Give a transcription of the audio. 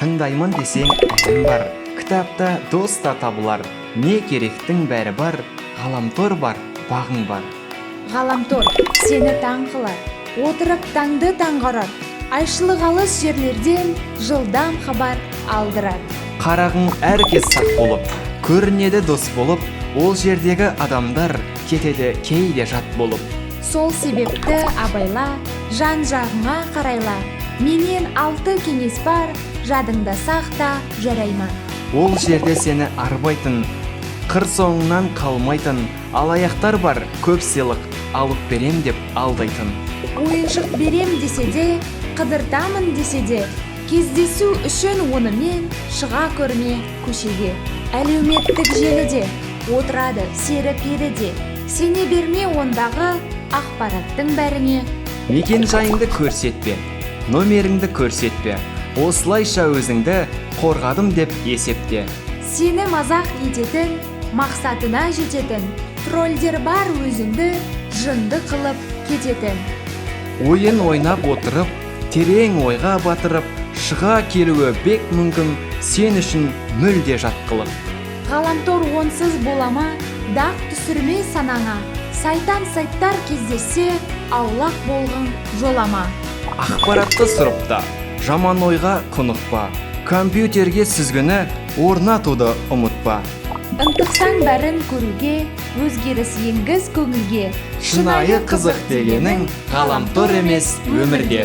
Тыңдаймын десең, әнім бар, кітапта дос та табылар, не керектің бәрі бар, ғаламтор бар, бағың бар. Ғаламтор сені таң қылар, отырып таңды таңғарар, айшылық алыс жерлерден жылдам хабар алдырар. Қарағың, әркез сақ болып, көрінеді дос болып, ол жердегі адамдар кетеді кейде жат болып. Сол себепті абайла, жан жағыңа қарайла. Менен алты кеңес бар, жадыңда сақта, жарай ма? Ол жерде сені арбайтын, қыр соңынан қалмайтын алаяқтар бар, көп сыйлық алып берем деп алдайтын. Ойыншық берем десе де, қыдыртамын десе де, кездесу үшін онымен шыға көрме көшеге. Әлеуметтік желіде отырады сері пері де, сене берме ондағы ақпараттың бәріне. Мекен жайыңды көрсетпе, номеріңді көрсетпе, осылайша өзіңді қорғадым деп есепте. Сені мазақ ететін, мақсатына жететін тролльдер бар, өзіңді жынды қылып кететін. Ойын ойнап отырып, терең ойға батырып, шыға келуі бек мүмкін сен үшін мүлде жат қылық. Ғаламтор онсыз бола ма? Дақ түсірме санаңа. Сайтан сайттар кездессе, аулақ болғың жолама. Ақпаратты сұрыпта, жаман ойға құнықпа, компьютерге сүзгіні орнатуды ұмытпа. Ынтықсаң бәрін көруге, өзгеріс енгіз көңілге. Шынайы қызық дегенің ғаламтор емес өмірде.